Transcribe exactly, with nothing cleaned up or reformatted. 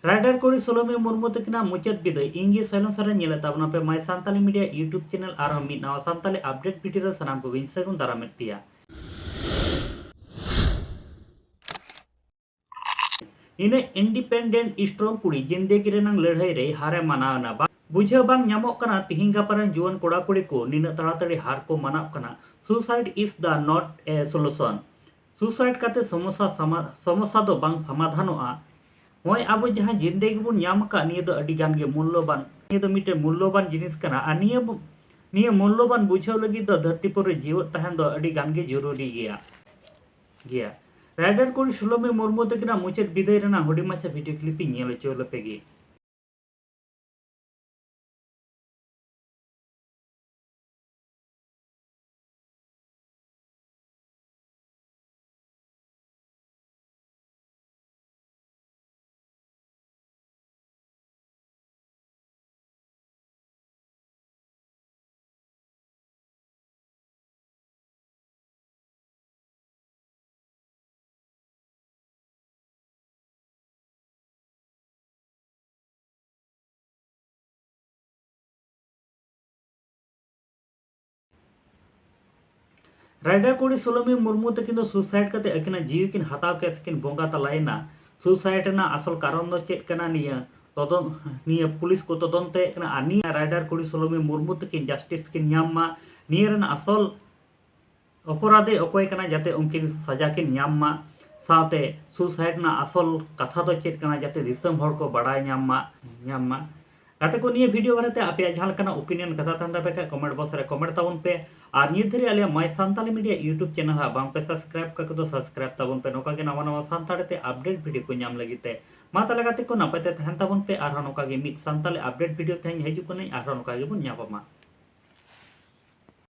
Rider ᱠᱩᱲᱤ ᱥᱳᱞᱳᱢᱤ ᱢᱩᱨᱢᱩ ᱛᱟᱹᱠᱤᱱᱟᱜ ᱢᱩᱪᱟᱹᱫ ᱵᱤᱫᱟᱹᱭ᱾ ᱤᱧ ᱜᱮ ᱥᱚᱭᱞᱚᱱ ᱥᱚᱨᱮᱱ, ᱧᱮᱞᱮᱫ ᱛᱟᱵᱚᱱᱟ ᱯᱮ My Santali Media YouTube channel᱾ ᱟᱨᱦᱚᱸ ᱢᱤᱫ ᱱᱟᱣᱟ ᱥᱟᱱᱛᱟᱞᱤ update video ᱨᱮ ᱥᱟᱱᱟᱢ ᱠᱚᱜᱮᱧ ᱥᱟᱹᱜᱩᱱ ᱫᱟᱨᱟᱢᱮᱫ ᱯᱮᱭᱟ᱾ ᱤᱱᱟᱹ independent strong ᱠᱩᱲᱤ ᱡᱤᱱᱫᱮᱜᱤ ᱨᱮᱱᱟᱝ ᱞᱟᱹᱲᱦᱟᱹᱭ ᱨᱮ ᱦᱟᱨᱮ ᱢᱟᱱᱟᱣ ᱮᱱᱟ᱾ ᱵᱟ-, ᱵᱩᱡᱷᱟᱹᱣ ᱵᱟᱝ ᱧᱟᱢᱚᱜ ᱠᱟᱱᱟ ᱛᱤᱦᱤᱧ ᱜᱟᱯᱟ ᱨᱮᱱ ᱡᱩᱣᱟᱹᱱ ᱠᱚᱲᱟ ᱠᱩᱲᱤ ᱠᱚ ᱱᱤᱱᱟᱹᱜ ᱛᱟᱲᱟᱛᱟᱲᱤ ᱦᱟᱨ ᱠᱚ ᱢᱟᱱᱟᱣ ᱠᱟᱱᱟ᱾ Suicide is the not a solution. Suicide ᱠᱟᱛᱮ ᱥᱚᱢᱚᱥᱟ ᱥᱟᱢᱟ-, ᱥᱚᱢᱚᱥᱟ ᱫᱚ ᱵᱟᱝ ᱥᱟᱢᱟᱫᱷᱟᱱᱚᱜᱼᱟ᱾ ᱱᱚᱜᱼᱚᱭ ᱟᱵᱚ ᱡᱟᱦᱟᱸ ᱡᱤᱱᱫᱮᱜᱤ ᱵᱚᱱ ᱧᱟᱢ ᱟᱠᱟᱫ, ᱱᱤᱭᱟᱹ ᱫᱚ ᱟᱹᱰᱤ ᱜᱟᱱ ᱜᱮ ᱢᱩᱞᱞᱚᱵᱟᱱ, ᱱᱤᱭᱟᱹ ᱫᱚ ᱢᱤᱫᱴᱮᱱ ᱢᱩᱞᱞᱚᱵᱟᱱ ᱡᱤᱱᱤᱥ ᱠᱟᱱᱟ᱾ ᱟᱨ ᱱᱤᱭᱟᱹ ᱵᱚ-, ᱱᱤᱭᱟᱹ ᱢᱩᱞᱞᱚᱵᱟᱱ ᱵᱩᱡᱷᱟᱹᱣ ᱞᱟᱹᱜᱤᱫ ᱫᱚ ᱫᱷᱟᱹᱨᱛᱤ ᱯᱩᱨᱤ ᱨᱮ ᱡᱤᱣᱮᱫ ᱛᱟᱦᱮᱱ ᱫᱚ ᱟᱹᱰᱤ ᱜᱟᱱ ᱜᱮ ᱡᱚᱨᱩᱨᱤ ᱜᱮᱭᱟ, ᱜᱮᱭᱟ᱾ ᱨᱟᱭᱰᱟᱨ ᱠᱩᱲᱤ ᱥᱩᱞᱚᱢᱤ ᱢᱩᱨᱢᱩ ᱛᱟᱹᱠᱤᱱᱟᱜ ᱢᱩᱪᱟᱹᱫ ᱵᱤᱫᱟᱹᱭ ᱨᱮᱱᱟᱜ ᱦᱩᱰᱤᱧ ᱢᱟᱪᱷᱟ video clip ᱤᱧ ᱧᱮᱞ ᱦᱚᱪᱚ ᱞᱮᱯᱮ ᱜᱮ᱾ ᱨᱟᱭᱰᱟᱨ ᱠᱩᱲᱤ ᱥᱩᱞᱚᱢᱤ ᱢᱩᱨᱢᱩ ᱛᱟᱹᱠᱤᱱ ᱫᱚ suicide ᱠᱟᱛᱮ ᱟᱹᱠᱤᱱᱟᱜ ᱡᱤᱣᱤ ᱠᱤᱱ ᱦᱟᱛᱟᱣ ᱠᱮᱫ ᱥᱮ ᱠᱤᱱ ᱵᱚᱸᱜᱟ ᱛᱟᱞᱟᱭᱮᱱᱟ᱾ Suicide ᱨᱮᱱᱟᱜ ᱟᱥᱚᱞ ᱠᱟᱨᱚᱱ ᱫᱚ ᱪᱮᱫ ᱠᱟᱱᱟ, ᱱᱤᱭᱟᱹ ᱛᱚᱫᱚᱱ-, ᱱᱤᱭᱟᱹ ᱯᱩᱞᱤᱥ ᱠᱚ ᱛᱚᱫᱚᱱᱛᱮ ᱠᱟᱱᱟ᱾ ᱟᱨ ᱱᱤᱭᱟᱹ ᱨᱟᱭᱰᱟᱨ ᱠᱩᱲᱤ ᱥᱩᱞᱚᱢᱤ ᱢᱩᱨᱢᱩ ᱛᱟᱹᱠᱤᱱ justice ᱠᱤᱱ ᱧᱟᱢ ᱢᱟ, ᱱᱤᱭᱟᱹ ᱨᱮᱱᱟᱜ ᱟᱥᱚᱞ ᱚᱯᱚᱨᱟᱫᱷᱤ ᱚᱠᱚᱭ ᱠᱟᱱᱟ, ᱡᱟᱛᱮ ᱩᱱᱠᱤᱱ ᱥᱟᱡᱟ ᱠᱤᱱ ᱧᱟᱢ ᱢᱟ᱾ ᱥᱟᱶᱛᱮ suicide ᱨᱮᱱᱟᱜ ᱟᱥᱚᱞ ᱠᱟᱛᱷᱟ ᱫᱚ ᱪᱮᱫ ᱠᱟᱱᱟ, ᱡᱟᱛᱮ ᱫᱤᱥᱚᱢ ᱦᱚᱲ ᱠᱚ ᱵᱟᱲᱟᱭ ᱧᱟᱢ ᱢᱟ, ᱧᱟᱢ ᱢᱟ᱾ ᱜᱟᱛᱮ ᱠᱚ, ᱱᱤᱭᱟᱹ video ᱵᱟᱨᱮᱛᱮ ᱟᱯᱮᱭᱟᱜ ᱡᱟᱦᱟᱸ ᱞᱮᱠᱟᱱᱟᱜ opinion ᱠᱟᱛᱷᱟ ᱛᱟᱦᱮᱱ ᱛᱟᱯᱮ ᱠᱷᱟᱡ comment box ᱨᱮ comment ᱛᱟᱵᱚᱱ ᱯᱮ᱾ ᱟᱨ ᱱᱤᱛ ᱫᱷᱟᱹᱨᱤᱡ ᱟᱞᱮᱭᱟᱜ My Santali Media YouTube channel ᱦᱟᱸᱜ ᱵᱟᱝ ᱯᱮ subscribe ᱠᱟᱜ ᱠᱚᱫᱚ subscribe ᱛᱟᱵᱚᱱ ᱯᱮ, ᱱᱚᱝᱠᱟ ᱜᱮ ᱱᱟᱣᱟ ᱱᱟᱣᱟ ᱥᱟᱱᱛᱟᱲᱤ ᱛᱮ update video ᱠᱚ ᱧᱟᱢ ᱞᱟᱹᱜᱤᱫ ᱛᱮ᱾ ᱢᱟ ᱛᱟᱦᱞᱮ ᱜᱟᱛᱮ ᱠᱚ, ᱱᱟᱯᱟᱭ ᱛᱮ ᱛᱟᱦᱮᱱ ᱛᱟᱵᱚᱱ ᱯᱮ, ᱟᱨᱦᱚᱸ ᱱᱚᱝᱠᱟ ᱜᱮ ᱢᱤᱫ ᱥᱟᱱᱛᱟᱲᱤ update video ᱛᱮᱦᱮᱧ ᱦᱤᱡᱩᱜ ᱠᱟᱹᱱᱟᱹᱧ, ᱟᱨᱦᱚᱸ ᱱᱚᱝᱠᱟ ᱜᱮᱵᱚᱱ ᱧᱟᱯᱟᱢᱟ᱾